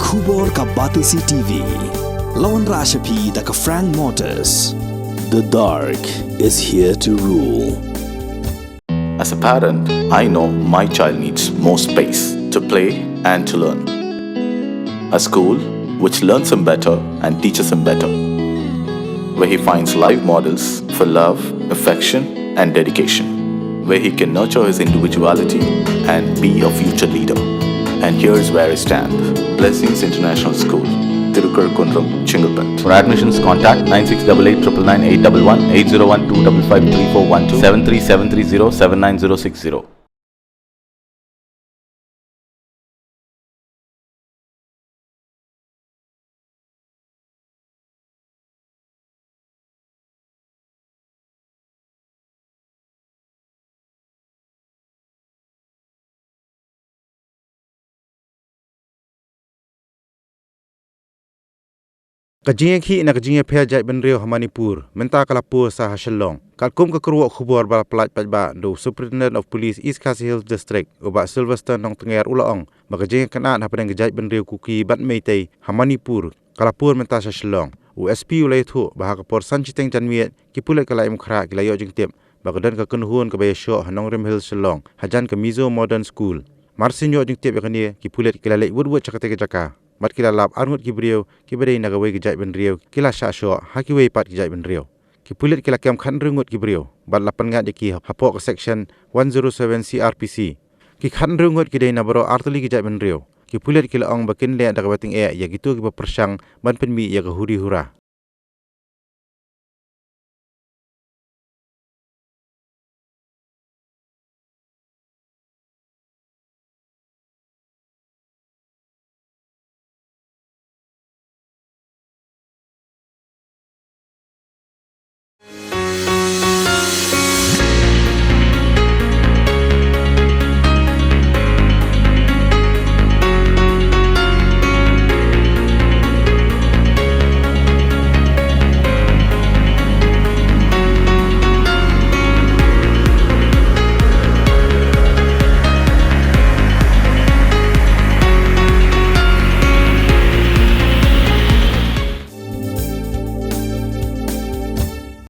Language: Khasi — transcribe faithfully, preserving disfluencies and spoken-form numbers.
Khubor ka Batesi T V. Lawan Rashapi da ka Frank Motors. The dark is here to rule. As a parent, I know my child needs more space to play and to learn. A school which learns him better and teaches him better, where he finds live models for love, affection, and dedication, where he can nurture his individuality and be a future leader. And here's where I stand. Blessings International School, Tirukkarankundrum, Chengalpet. For admissions, contact nine six double eight triple nine eight double one, eight zero one two double five three four one two, seven three seven three zero seven nine zero six zero. Ka jingïakhih na ka jingïapher jaitbynriew ha Manipur mynta ka la pur sa ha Shillong. Katkum ka kyrwoh khubor ba la pyllait paidbah da u Superintendent of Police East Khasi Hills District, u Bah Sylvester Nongtnger, u la ong ba ka jingïakynad hapdeng ka jaitbynriew Kuki bad Meitei ha Manipur ka la pur mynta sha Shillong. U S P u la ïathuh ba ha ka por san shiteng janmiet ki pulit ka Laitumkhrah ki la ïoh jingtip ba ka don ka kynhun kaba ïashoh ha Nongrim Hills, Shillong, hajan ka Mizo Modern School. Mar shen ïoh jingtip ïa kane, ki pulit ki la leit wut wut sha katei ka jaka bad ki la lap arngut ki briew kiba dei na kawei ka jaitbynriew ki la shah shoh ha kiwei pat ki jaitbynriew. Ki pulit ki la kem khathynriew ngut ki briew bad la pynngat ïa ki hapoh ka Section one zero seven C R P C. Ki khathynriew ngut ki dei na baroh artylli ki jaitbynriew. Ki pulit ki la ong ba kin leh da kaba tyngeh ïa kito kiba pyrshang ban pynmih ïa ka huri hura.